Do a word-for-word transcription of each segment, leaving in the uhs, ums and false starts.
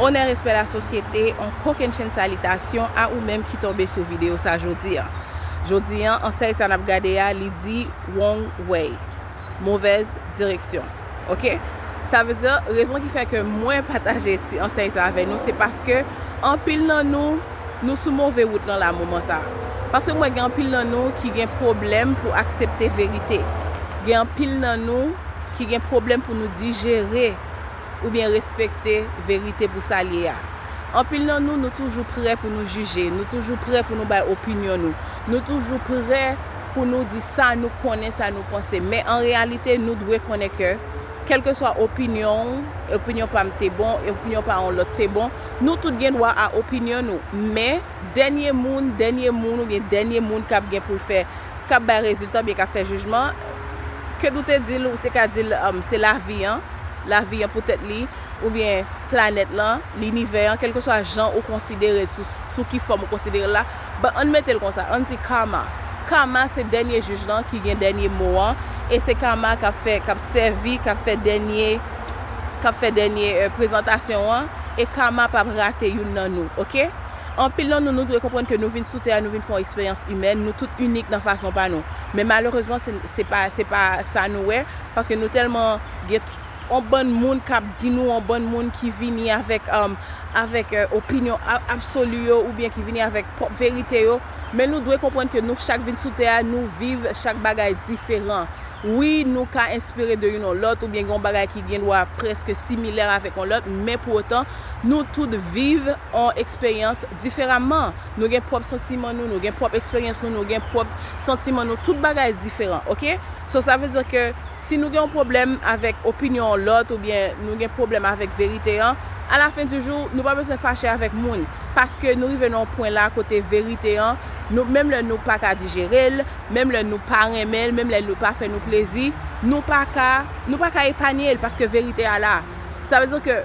Onè, respè, lasosyete, on kokennchenn salitasyon a ou menm ki tonbe sou videyo sa jodi a. Jodi a, ansèy sa n ap gade a, li di wrong way, mauvaise direction. Oke? Sa vle di, rezon ki fè ke mwen pataje ti ansèy sa avè nou, se paske anpil nan nou, nou sou move wout lan la moman sa. Paske mwen gen anpil nan nou ki gen pwoblèm pou aksepte verite. Gen anpil nan nou ki gen pwoblèm pou nou dijere oubyen respekte verite pou sa l ye a. Anpil nan nou, nou toujou prè pou nou jije, nou toujou prè pou nou bay opinyon nou, nou toujou prè pou nou di sa nou konnen, sa nou panse. Men an reyalite, nou dwe konnen ke, kèlkeswa opinyon w, opinyon pa m te bon, opinyon pa yon lòt te bon, nou tout gen dwa a opinyon nou. Men, dènye moun, dènye moun oubyen dènye moun k ap gen pou l fè, k ap bay rezilta oubyen k ap fè jijman, ke nou te di l, ou te ka di l, um, se lavi an, lavi an pou tèt li, oubyen planèt lan, linivè an, kèlkeswa jan ou konsidere l, sou, sou ki fòm ou konsidere l la, but ann mete l konsa, ann di karma. Karma se dènye jij lan ki gen dènye mo an, e se karma k ap fè, k ap sèvi, k ap fè dènye, k ap fè dènye, eh, prezantasyon an, e karma p ap rate youn nan nou, oke? Anpil nan nou, nou dwe konprann ke nou vin sou tè a, nou vin fè yon eksperyans imèn, nou tout inik nan fason pa nou. Men malerezman, se, se pa, se pa sa nou wè, paske nou tèlman gen t-, yon bann moun k ap di nou, yon bann moun ki vini avèk, um, avèk, eh, opinyon a-, absoli yo, oubyen ki vini avèk pwòp verite yo. Men nou dwe konprann ke nou chak vin sou tè a, nou viv chak bagay diferan. Wi, nou ka enspire de youn yon lòt, oubyen gen yon bagay ki gen dwa prèske similè avèk yon lòt, men pou otan, nou tout viv yon eksperyans diferaman. Nou gen pwòp santiman nou, nou gen pwòp eksperyans nou, nou gen pwòp santiman nou, tout bagay diferan, oke? So, sa vle di ke si nou gen yon pwoblèm avèk opinyon yon lòt, oubyen nou gen pwoblèm avèk verite an, a la fen di jou, nou pa bezwen fache avèk moun, paske nou rive nan yon pwen la kote verite an, nou, menm lè nou pa ka dijere l, menm lè nou pa renmen l, menm lè nou pa fè nou plezi, nou pa ka, nou pa ka epanye l, paske verite a la. Sa vle di ke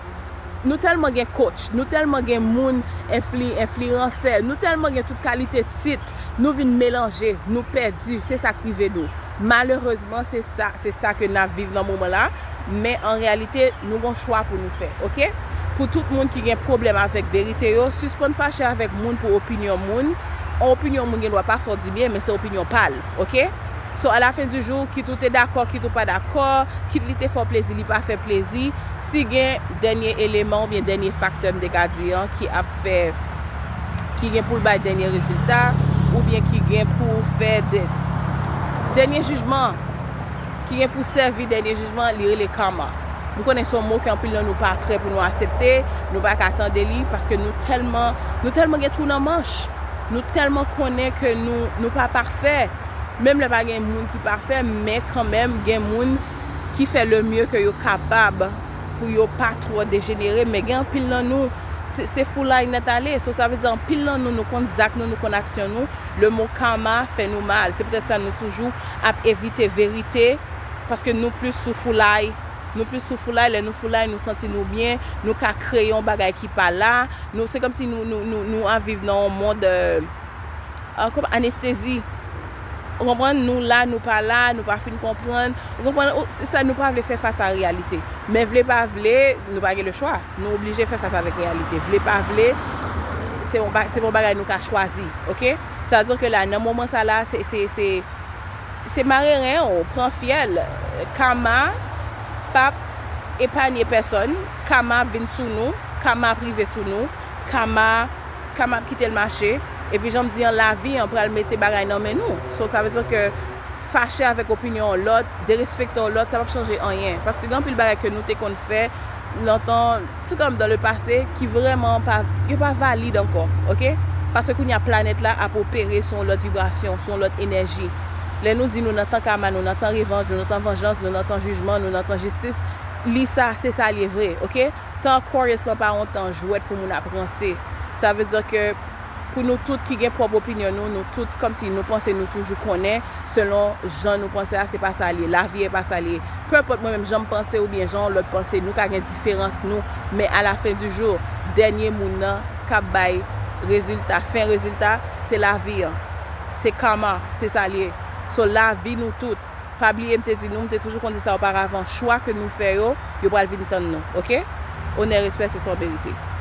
nou tèlman gen coach, nou tèlman gen moun enfli-, enfliyansè, nou tèlman gen tout kalite tit, nou vin melanje, nou pèdi, se sa k rive nou. Malerezman, se sa, se sa ke n ap viv nan moman la, men an reyalite, nou gon chwa pou nou fè, oke? Pou tout moun ki gen pwoblèm avèk verite yo, sispann fache avèk moun pou opinyon moun. Yon opinyon moun gen dwa pa fè w dibyen, men se opinyon pa l, oke? So, a la fen di jou, kit ou te dakò, kit ou pa dakò, kit li te fè w plezi, li pa fè plezi, si gen dènye eleman oubyen dènye faktè, m te ka di an, ki ap fè, ki gen pou l bay dènye rezilta, oubyen ki gen pou fè dè-, dènye jijman, ki gen pou sèvi dènye jijman, li rele karma. M konnen se yon mo ke anpil nan nou pa prè pou nou aksepte, nou pa ka tande li, paske nou tèlman, nou tèlman gen twou nan manch, nou tèlman konnen ke nou, nou pa pafè. Menm lè pa gen moun ki pafè, men kanmenm gen moun ki fè le mieux ke yo kapab pou yo pa twò dejenere, men gen anpil nan nou, se, se foulay nèt ale. So, sa vle di anpil nan nou, nou konn zak nou, nou konn aksyon nou. Le mo karma fè nou mal. Se poutèt sa nou toujou ap evite verite, paske nou plis sou foulay. Nou plis sou foulay, lè nou foulay, nou santi nou byen, nou ka kreye yon bagay ki pa la. Nou, se kòmsi nou, nou, nou, nou ap viv nan yon mond, euh, euh, kòman, anestezi. Ou konprann? Nou la, nou pa la, nou pa fin konprann. Ou konprann? Ou, se sa, nou pa vle fè fas a reyalite. Men vle pa vle, nou pa gen le chwa. Nou oblije fè fas avèk reyalite. Vle pa vle, se yon ba-, se pa yon bagay nou ka chwazi, oke? Sa vle di ke la, nan moman sa la, se, se, se, se mare ren w, pran fyèl. Karma p ap epanye pèsòn. Karma ap vin sou nou. Karma ap rive sou nou. Karma, karma ap kite l mache. Epi jan m di an, lavi an pral mete bagay nan men nou. So, sa vle di ke fache avèk opinyon yon lòt, derespekte yon lòt, sa p ap chanje anyen. Paske gen anpil bagay ke nou te konn fè lontan, se kòm dans le passé, ki vrèman pa, yo pa valid ankò, oke? Paske kounye a planèt la ap opere sou yon lòt vibrasyon, sou yon lòt enèji. Lè nou di nou nan tan karma, nou nan tan revanj, nou nan tan vanjans, nou nan tan jijman, nou nan tan jistis, li sa, se sa l ye vre, oke? Tan Aquarius lan pa yon tan jwèt pou moun ap ranse. Sa vle di ke pou nou tout ki gen pwòp opinyon nou, nou tout kòmsi nou panse nou toujou konnen, selon jan nou panse a, se pa sa l ye. Lavi a pa sa l ye. Peu importe mwen menm jan m panse oubyen jan yon lòt panse, nou ka gen diferans nou, men a la fen di jou, dènye moun nan k ap bay rezilta, fen rezilta, se lavi an. Se karma, se sa l ye. So, lavi nou tout. Pa bliye m te di nou, m te toujou konn di sa oparavan, chwa ke nou fè yo, yo pral vin tann nou, oke? Onè, respè, se sa w merite.